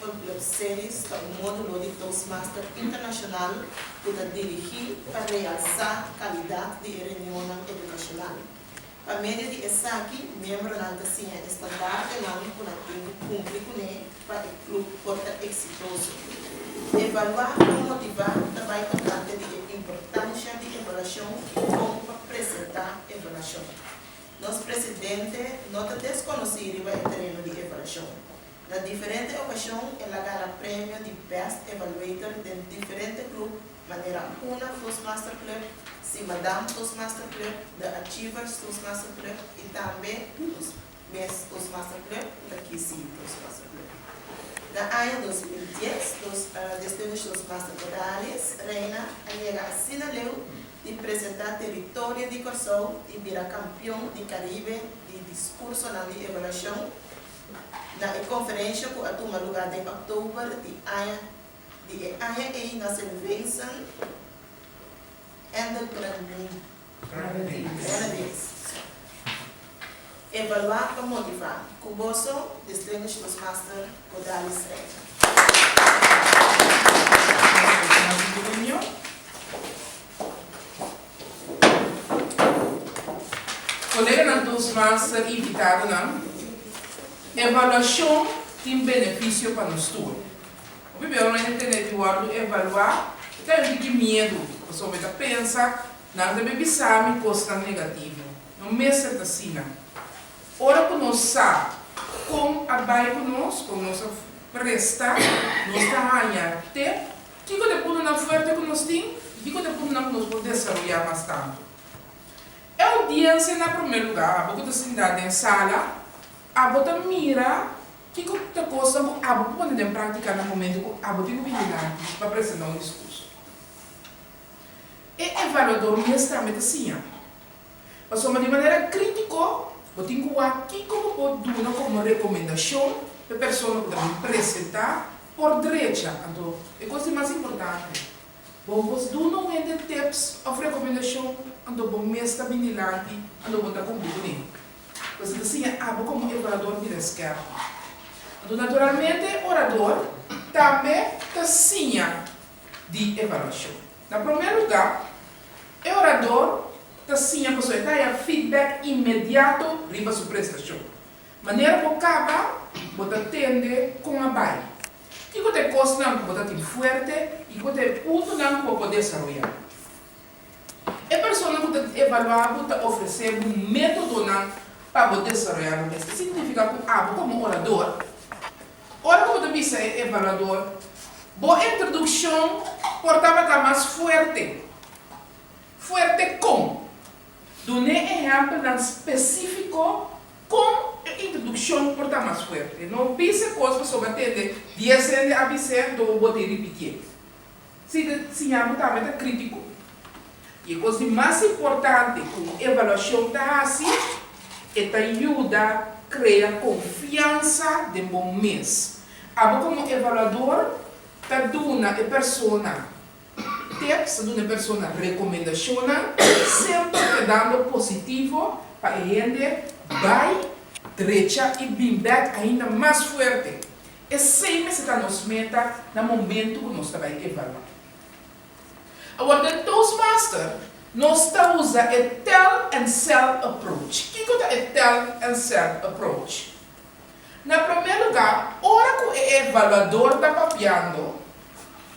Club Series ta un módulo di Toastmaster Internashonal ku ta dirigí pa realsá kalidat di e reunionnan edukashonal. Pa medio di esaki, miembronan ta siña e standaardenan ku nan tin ku kumpli kuné pa e klup por ta eksitoso. Evaluá i motivá ta bai tokante di e importansha di evaluashon i kon pa presentá evaluashon. Nos presidente no ta deskonosí riba e tereno di evaluashon. Na diferente okashon el a gana premio di Best Evaluator den diferente klup manera Una Toastmaster Club, Simadam Toastmaster Club, The Achievers Toastmaster Club i tambe nos mes Toastmaster Club ku ta Kisi Toastmaster Club. Na aña 2010 dos Distinguished Toastmaster Odalis Reina a yega asina leu di presentá teritorio di Kòrsou i bira kampion di Karibe di diskursonan di evaluashon na e konferensha ku a tuma lugá den òktober di aña di e aña ei na Sint Vincent and the Grenadines. Evaluá pa motivá. Ku boso, Distinguished Toastmaster Odalis Reina. Koleganan Toastmaster i invitadonan, evaluashon tin benefisio pa nos tur. Hopi bia ora hende tende di wòrdu evaluá, e ta un tiki miedu, pasobra e ta pensa, Nan ta bin bisa mi kosnan negativo. No mester ta asina. Ora ku nos sa kon a bai ku nos, kon nos a presta, nos ta haña tep kiko ta e puntonan fuerte ku nos tin i kiko ta e puntonan ku nos por desaroyá mas tantu. E oudiensia na promé lugá, abo ku ta sintá den sala, abo ta mira kiko ta kosnan ku abo por pone den práktika na momentu ku abo tin ku bini dilanti pa presentá un diskurso. E evaluador mes tambe ta siña. Pasobra di manera krítiko bo tin ku wak kiko bo por duna komo rekomendashon pa e persona ku ta bin presentá por drecha. Anto e kos di mas importante, bo por duna un hende tips òf rekomendashon anto bo mes ta bin dilanti anto bo ta kumpli kuné. Pues e ta siña abo komo evaluador bira skèrpi. Anto naturalmente e orador tambe ta siña di evaluashon. Na promé lugá, e orador ta siña pasobra e ta haya feedback inmediato riba su prestashon. Manera bo kaba, bo ta tende kon a bai, kiko ta e kosnan ku bo ta tin fuerte i kiko ta e puntonan ku bo por desaroyá. E persona ku ta evaluá bo ta ofresé bo métodonan pa bo desaroyá bo mes. Esei signifiká ku abo komo orador, Ora ku bo ta bisa e evaluador, bo introdukshon por tabata mas fuerte. Fuerte kon? Dun'é ehèmpelnan spesífiko kon e introdukshon por ta mas fuerte. No bisa kos pasobra tende dies hende a bis'é, anto bo bo tin ripitié. Si ta siña bo tambe ta krítiko. I e kos di mas importante ku un evaluashon ta hasi, e ta yuda krea konfiansa den bo mes. Abo komo evaluador ta duna e persona tips, ta duna e persona rekomendashonnan, semper kedando positivo pa e hende bai drecha i bin bèk ainda mas fuerte. Esei mester ta nos meta na momentu ku nos ta bai evaluá. Awor den Toastmaster nos ta usa e tell and sell approach. Kiko ta e tell and sell approach? Na promé lugá, ora ku e evaluador ta papiando,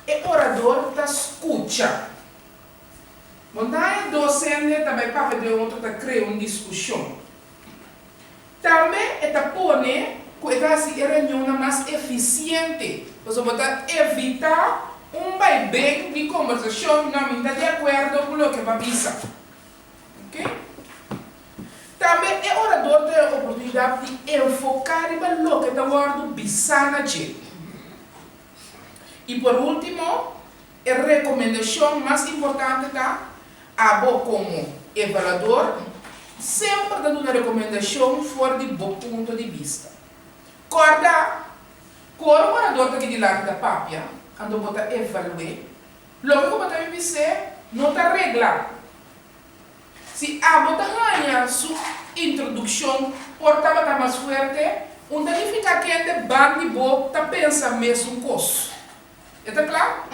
e orador ta skucha. Bo na e dosente ta bai papia den otro ta krea un diskushon. Tambe e ta pone ku e ta hasi e reunionnan mas efisiente, pasobra bo ta evitá un bai-ben di kombersashon, no, mi ta di akuerdo ku loke bo a bisa. Oke? Tambe e orador ta e oportunidat di enfoká riba loke ta wòrdu bisá na dje. I por último, e rekomendashon mas importante ta, abo komo evaluador semper ta duna rekomendashon for di bo punto di bista. Kòrda ku ora un orador ta aki dilanti ta papia, anto bo ta evalu'é, loke ku bo ta bin bis'é no ta reglá. Si abo ta haña su introdukshon por tabata mas fuerte, Un ta nifiká kende ban di bo ta pensa mesun kos. E ta kla?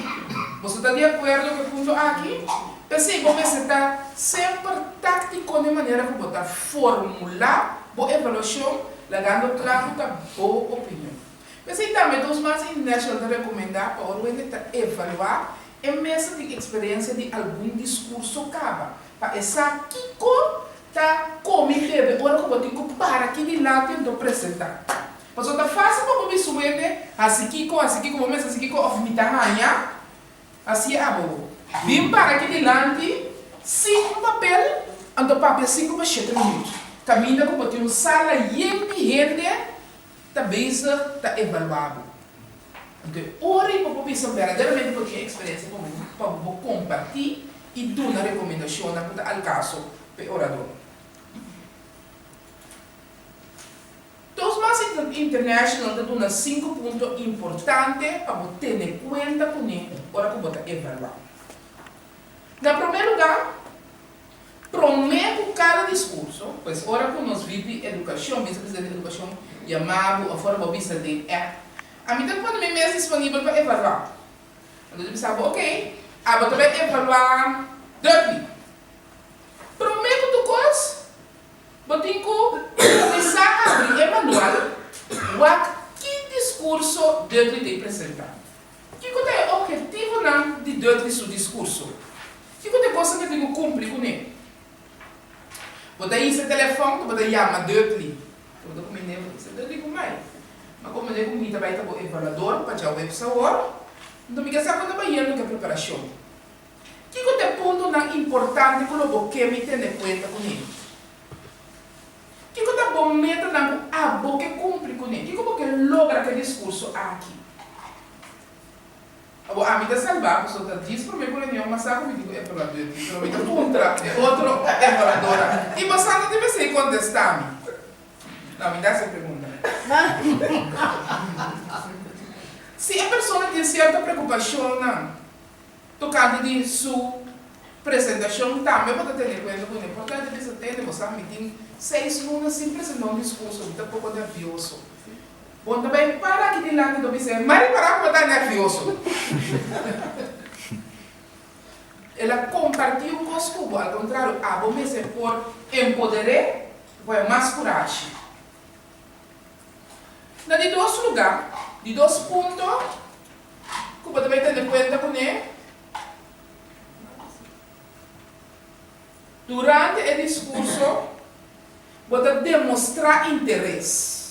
Boso ta di akuerdo ku e punto aki? P'esei bo mester ta semper táktiko den manera ku bo ta formulá bo evaluashon, lagando kla ku ta bo opinion. P'esei tambe Toastmasters International ta rekomendá pa ora un hende ta evaluá, e mester tin eksperensia di algun diskurso kaba, pa e sa kiko ta kome i bebe ora ku bo tin ku para aki dilanti anto presentá. Pasobra ta fásil pa bo bisa un hende, hasi kiko, hasi kiko, bo mester hasi kiko òf mi ta haña. Hasié abo. Bin para aki dilanti sin un papel, anto papia sinku pa shete minüt. Kaminda ku bo tin un sala yen di hende ta bezig ta evaluá bo. Anto e ora ei bo por bisa berdaderamente bo tin e eksperensia pa bo pa bo por kompartí i duna rekomendashonnan ku ta al kaso pa e orador. Toastmasters International ta duna sinku punto importante pa bo tene kuenta kuné ora ku bo ta evaluá. Na promé lugá, promé ku kada diskurso, pues ora ku nos VP Edukashon, Vice Presidente Edukashon, yama bo òf ora bo bisa den app, ami ta pone mi mes disponibel pa evaluá. Anto ta bisa bo, ok, abo ta bai evaluá Dudley. Promé ku tur kos, Bo tin ku kuminsá habri e manual, wak ki diskurso Dudley ta presentá. Kiko ta e ophetivonan di Dudley su diskurso? Kiko ta e kosnan ku e tin ku kumpli kuné? Bo ta hisa e telefòn, bo ta yama Dudley. Bo ta kumind'é, bo ta bisa, Dudley, ku mai? Mi a komprendé ku mi ta bai ta bo evaluador pa djaweps awor. Nto mi ke sa kon ta bayendo ku e preparashon. Kiko ta e puntonan importante ku lo bo ke mi tene kuenta kuné? Kiko ta bo metanan ku abo ke kumpli kuné? Kiko bo ke logra ku e diskurso aki? Abo ami ta salbá pasobra ta djis promé ku reunion mas sa ku mi tin ku evaluá Dutty, pero mi ta puntra e otro evaluadora i bo sa no tin mester kontestá mi. No, mi ta hasi e pregunta. Si e persona tin sierto preokupashonnan Tokante di su presentashon tambe bo ta tene kuenta ku no por ta bisa tende bo sa mi tin seis luna sin presenta un diskurso mi ta poko nervioso. Bo no ta bai para aki dilanti bo bisa e mari para ku bo ta nervioso. El a komparti un kos ku bo al kontrario abo mester por empoder'é pa pone mas kurashi. Na di dos lugá, di dos punto ku bo ta bai tene kuenta kuné durante e diskurso, bo ta demostrá interes.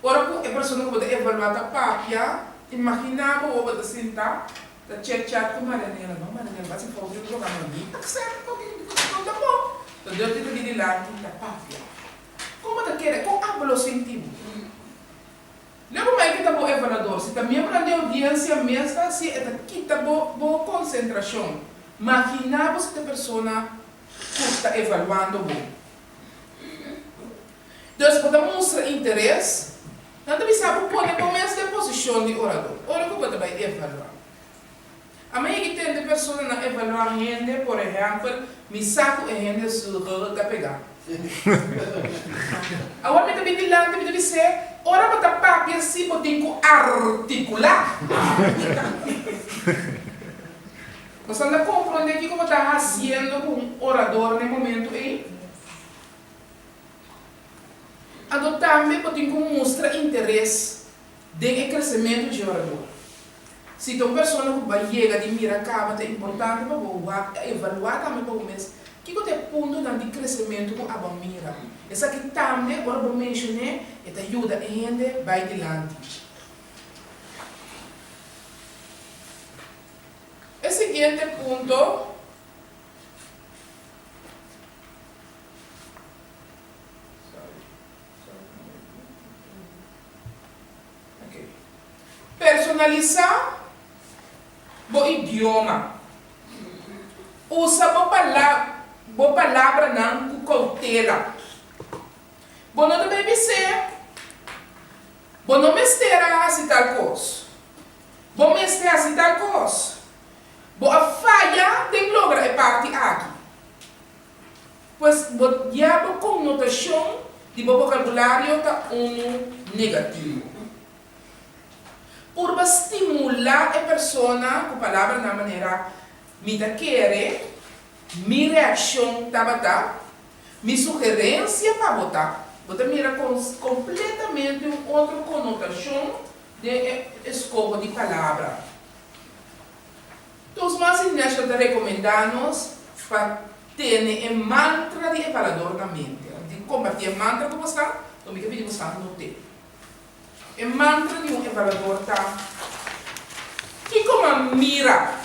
Ora ku e persona ku bo ta evaluá ta papia, imaginá bo bo ta sintá ta chat-chat ku Marianela. No, Marianela, bo a hasi fout den programa. Mi ta sèt ku no ta bon. Ta Dirty ta di dilanti ta papia. Kon bo ta kere? Kon abo lo sinti bo? Lego mai ke ta bo evaluador. Si ta miembronan di audiencia mes ta haci e ta kita bo bo concentracion. Magina bo si ta e persona cu ta evaluando bo. Dus bo ta mustra interes, nan ta bisa bo pone bo mes den posicion di orador ora cu bo ta bay evalua. A mi yegi tende personanan evaluá hende, por ehèmpel, mi sa ku e hende su gege ta pegá. Awor mi ta bin dilanti, mi ta bis'é, ora bo ta papia si bo tin ku artikulá. Bo sa ta komprondé kiko bo ta hasiendo ku un orador na e momentu ei? Anto tambe bo tin ku mustra interes den e kresementu dje orador. Si ta un persona ku bo a yega di mira kaba ta importante pa bo wak evaluá tambe pa bo mes kiko ta e puntonan di kresementu ku abo a mira. Esaki tambe ora bo menshoné e ta yuda e hende bai dilanti. E siguiente punto. Personalisá bo idioma. Usa bo bo palabranan ku koutela. Bo no ta bay bis'é, Bo no mester a hasi tal kos. Bo mester hasi tal kos. Bo a faya den logra e parti aki. Pues bo ya bo konnotashon. Di bo vocabulario ta unu negativo. Purba stimulá e persona ku palabranan manera mi ta kere, mi reakshon tabata, mi sugerensia pa bo ta. Bo ta mira kompletamente un otro konotashon den e eskoho di palabra. Toastmasters International ta rekomendá nos pa tene e mantra di e palador na mente. Ora mi tin kompartí e mantra ku bosan, lo mi ta pidi bosan not'é. E mantra di un evaluador ta, Kiko mi a mira?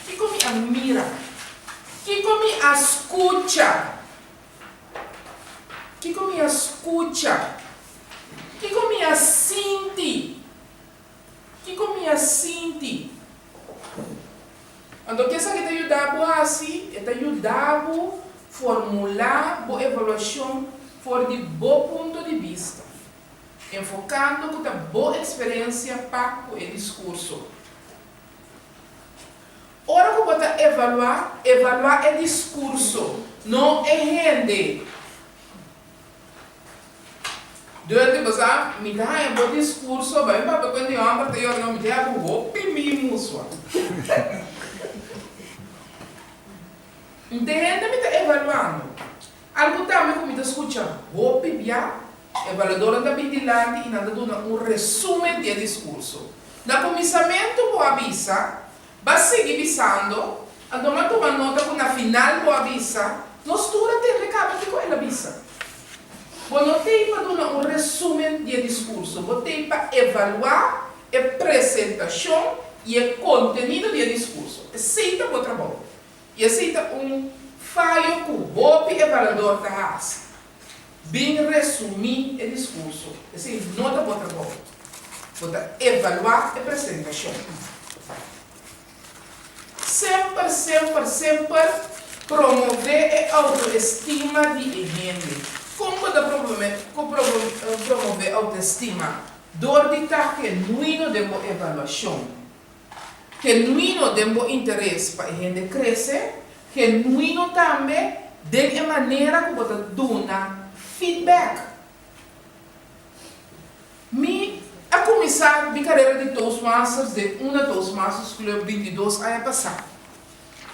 Kiko mi a mira? Kiko mi a skucha? Kiko mi a skucha? Kiko mi a sinti? Kiko mi a sinti? Anto ke esaki ta yuda bo hasi? E ta yuda bo formulá bo evaluashon for di bo punto di bista, enfokando ku ta bo eksperensia pa ku e diskurso. Ora ku bo ta evaluá, evaluá e diskurso, no e hende. Durante bo sa, mi ta haña bo diskurso, bai mi papia ku e hòmber ta yora, no, mi ta haña bo hopi mimusua. Nte hende mi ta evaluando. Algu tambe ku mi ta skucha hopi bia, evaluadornan ta bin dilanti i nan ta duna un resumen di e diskurso. Na kuminsamentu bo a bisa, Ba sigui bisando, anto m'a tuma nota ku na final bo a bisa, Nos tur a tende kaba kiko el a bisa. Bo no tei pa duna un resumen di e diskurso, bo tei pa evaluá e presentashon i e kontenido di e diskurso. Esei ta bo trabou. I esei ta un fayo ku hopi evaluador ta hasi. Bin resumí e diskurso. Esei no ta bo trabou. Bo ta evaluá e presentashon. Semper, semper, semper promové e outoestima di e hende. Kon bo ta promové outoestima? Dor di ta genuino den bo evaluashon. Genuino den bo interes pa e hende krese, genuino tambe den e manera ku bo ta duna feedback. Mi a kuminsá mi karera di Toastmasters den una Toastmasters Club bintidos aña pasá.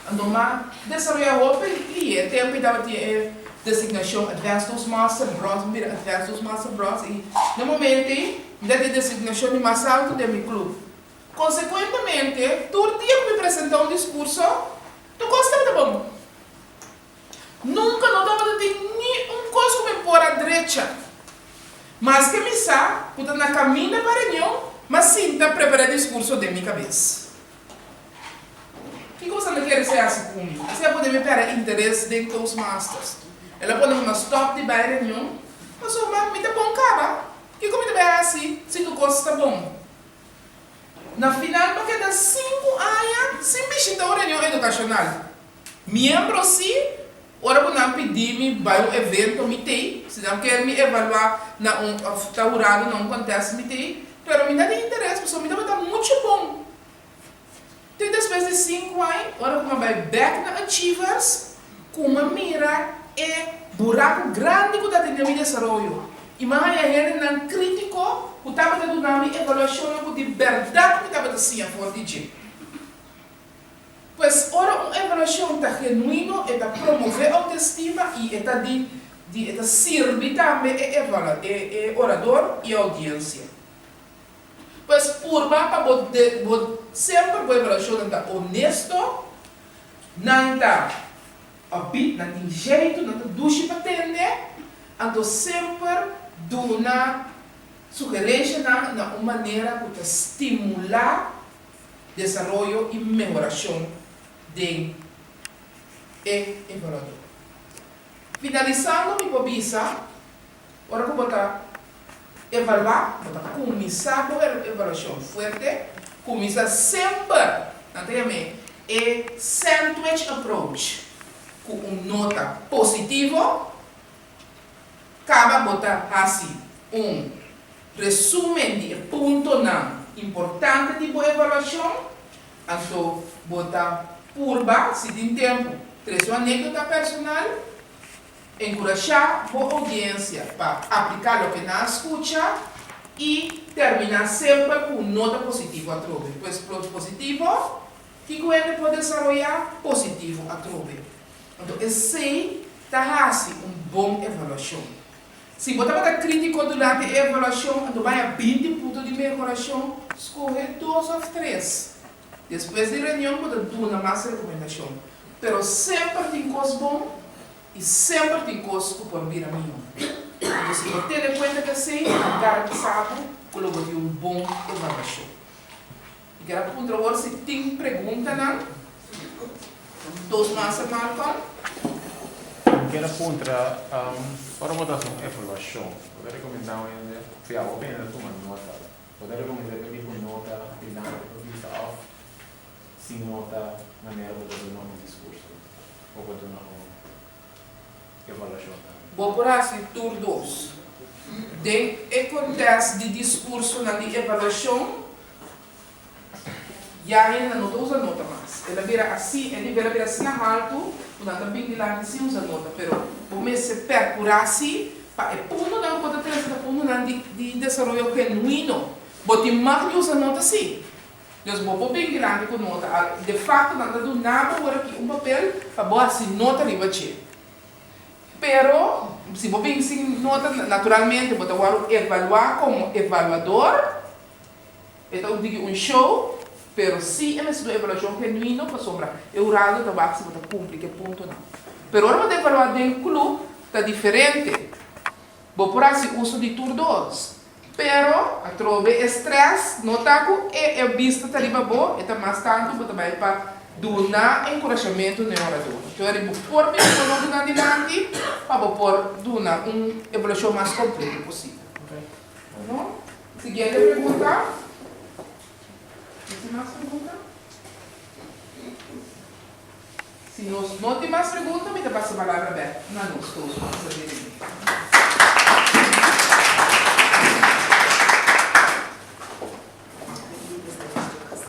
Anto m'a desaroyá hopi lié tempu i tabatin e designashon Advanced Toastmaster Bronze, mi bira Advanced Toastmaster Bronze i na momento ei mi tabatin e designashon di mas altu den mi club. Konsekuentemente, tur dia ku mi presentá un diskurso, tur kos tabata bon. Nunka no tabata tin ni un kos ku mi por a drecha. Maske mi sa ku ta na kaminda pa reunion, m'a sinta prepará e diskurso den mi kabes. Kiko boso ta kere esei hasi ku mi? Esei a pone mi pèrdè interes den Toastmasters. El a pone mi m'a stòp di bai reunion, pasobra mi ta bon kaba. Kiko mi ta bai hasi si tur kos ta bon? Na final pa keda sinku aña sin bishita un reunion edukashonal. Miembro si, ora ku nan pidi mi bai un evento mi tei, si nan kier mi evaluá na un òf ta hurado na un contest mi tei, pero mi ta di interes pasobra mi tabata muchu bon. Te despues di sinku aña, ora ku mi a bai bèk na Achievers, ku mi a mira e buraku grandi ku ta den mi desaroyo i mi a haña hendenan krítiko ku tabata duna mi evaluashonnan ku di bèrdat mi tabata siña for di dje. Pues, ora un evaluashon ta genuino, e ta promové outestima i e ta di di e ta sirbi tambe e evalua e e orador i e oudiensia. Pues purba pa bo bo semper bo evaluashonnan ta onesto, nan ta upbeat, nan tin jeitu, nan ta dushi pa tende, anto semper duna sugerenshanan na un manera ku ta stimulá desaroyo i mehorashon den e evaluador. Finalisando mi por bisa. Ora ku bo ta evaluá, bo ta kuminsá bo evaluashon fuerte, kuminsá semper, nan ta yam'é e sandwich approach, ku un nota positivo, kaba bo ta hasi un resumen di e puntonan importante di bo evaluashon, anto bo ta purba, si tin tempu, trese un anekdota personal. Enkurashá bo oudiensia pa apliká loke nan a skucha i terminá semper ku un nota positivo atrobe. Pues positivo, kiko hende por desaroyá? Positivo atrobe. Anto esei ta hasi un bon evaluashon. Si bo tabata krítiko durante e evaluashon, anto bai a 20 punto di mehorashon, skohe dos òf tres. Despues di reunion bo ta duna mas rekomendashon. Pero semper tin kos bon i semper tin kos ku por bira mihó. Anto si bo tene kuenta ku esei, ta garantisá bo ku lo bo tin un bon evaluashon. Mi kier a puntra awor si tin preguntanan. Toastmaster Malcolm. Mi kier a puntra, ora bo ta hasi un evaluashon, bo ta rekomendá un hende, si abo bini ta tuma nota, bo ta rekomendá pa bin ku nota dilanti pa bisa òf sin nota manera bo ta duna un diskurso òf bo duna un evaluashon tambe? Bo por hasi tur dos. Den e kontèst di diskursonan di evaluashon, Ya hende no ta usa nota mas. El a bira asi, e nivel a bira asina haltu ku nan ta bin dilanti sin usa nota. Pero bo mester perkurá si pa e puntonan ku bo ta trese ta puntonan di di desaroyo genuino. Bo tin mag di usa nota si. Dus bo por bin dilanti ku nota. De fakto nan ta duna bo awor aki un papel pa bo hasi nota riba dje. Pero si bo bin sin nota naturalmente bo ta wòrdu evaluá komo evaluador. E ta un tiki un show, pero si e mester un evaluashon genuino pasobra e hurado ta wak si bo ta kumpli ku e puntonan. Pero ora bo ta evaluá den club ta diferente. Bo por hasi uso di tur dos. Pero atrobe e stress no ta ku e e bista ta riba bo, e ta mas tantu bo ta bai pa duna enkurashamentu na e orador. Enton eri bo por bini bo no duna dilanti pa bo por duna un evaluashon mas kompleto posibel. No? Siguiente pregunta. Tin mas pregunta? Si nos no tin mas pregunta, mi ta pasa palabra bek na nos Toastmaster Jeremy.